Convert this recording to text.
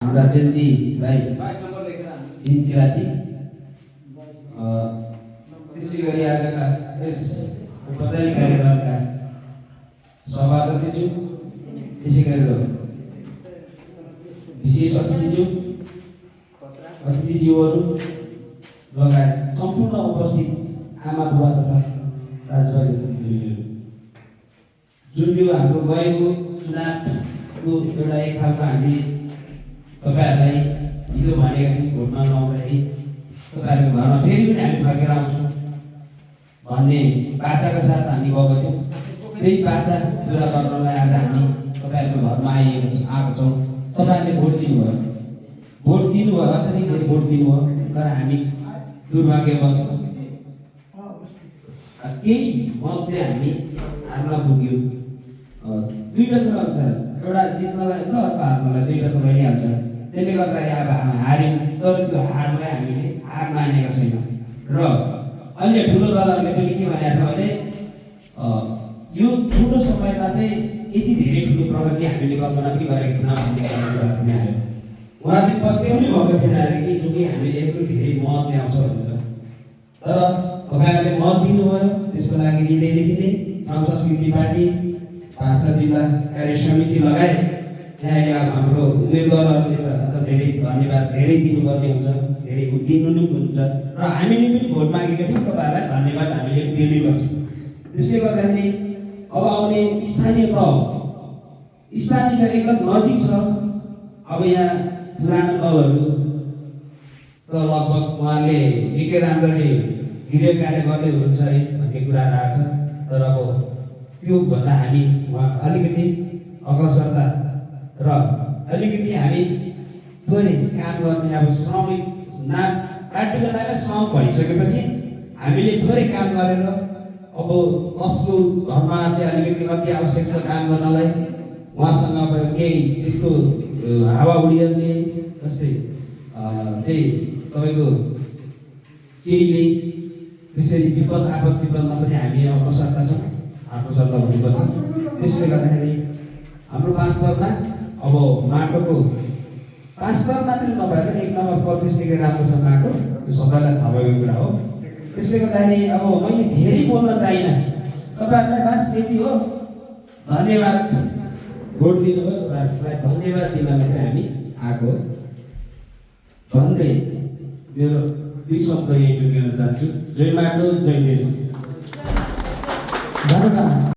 हाम्रा जेलजीलाई दिनतिराती त्यसै गरी आजका यस औपचारिक कार्यक्रमका सभाध्यक्षज्यू त्यसै गरी विशेष अतिथिज्यूहरू लगायत सम्पूर्ण उपस्थित आमा बुवा तथा दाजुभाइ जुन यो हाम्रो गएको चुनावको एउटा एक खालको हामी तपाईँहरूलाई हिजो भनेका थियौँ भोटमा नआउँदाखेरि तपाईँहरूको घरमा फेरि पनि हामी फर्केर आउँछौँ भन्ने बाचाको साथ हामी गएको थियौँ। त्यही बाचा पुरा गर्नलाई आज हामी तपाईँहरूको घरमा आएको छौँ। तपाईँहरूले भोट दिनुभयो, अत्यधिक धेरै भोट दिनुभयो, तर हामी दुर्भाग्यवश केही मत चाहिँ हामी हार्न पुग्यौँ। दुईवटा कुरा हुन्छ, एउटा जित्नलाई हुन्छ, अर्को हार्नलाई, दुईवटा त भइहाल्छ। त्यसले गर्दाखेरि अब हामी हार्यौँ, तर त्यो हारलाई हामीले हार मानेका छैनौँ। र अन्य ठुलो दलहरूले पनि के भनेको छ भने यो ठुलो समयमा चाहिँ यति धेरै ठुलो प्रगति हामीले कल्पना पनि गरेको थिएन भन्ने कुरा पनि आयो। उहाँले पत्ते पनि भएको थिएन अरे कि जो कि हामीले यत्रो धेरै मत ल्याउँछ भनेर। तर तपाईँहरूले मत दिनुभयो, त्यसको लागि हृदयदेखि नै श्रम संस्कृति पार्टी, पाँचथर जिल्ला कार्य समिति लगायत यहाँले अब हाम्रो उम्मेदवारहरूले त अझ धेरै धन्यवाद धेरै दिनुपर्ने हुन्छ, धेरै दिनु नै हुन्छ। र हामीले पनि भोट मागेका थियौँ, तपाईँहरूलाई धन्यवाद हामीले दिनै पर्छ। त्यसले गर्दाखेरि अब आउने स्थानीय त एकदम नजिक छ। अब यहाँ पुरानो दलहरू त लगभग उहाँले निकै राम्ररी गृह कार्य गर्दै हुनुहुन्छ है भन्ने कुरा आएको छ। तर अब त्योभन्दा हामी उहाँ अलिकति अग्रसरता र अलिकति हामी थोरै काम गर्ने अब श्रमिक नाम पार्टीको नामै श्रम भइसकेपछि हामीले थोरै काम गरेर अब कसको घरमा चाहिँ अलिकति कति आवश्यक छ काम गर्नलाई उहाँसँग अब केही त्यसको हावा उडिहाल्ने जस्तै चाहिँ तपाईँको केहीले त्यसरी विपद आपत्तिमा पनि हामी अग्रसरता छौँ, अग्रसरता हुनुपर्छ। त्यसले गर्दाखेरि हाम्रो पाँचथरमा अब माटोको पाँचथर मात्रै नभएर एक नम्बर 35 निकै राम्रो छ माटो, त्यो सबैलाई थाहा भएको कुरा हो। त्यसले गर्दाखेरि अब मैले धेरै बोल्न चाहिनँ, तपाईँहरूलाई बस यति हो। धन्यवाद, भोट दिनुभयो, तपाईँहरूलाई धन्यवाद दिन मात्रै हामी आएको भन्दै मेरो दुई शब्द यही टुङ्ग्याउन चाहन्छु। जय माटो, जय देश। धन्यवाद।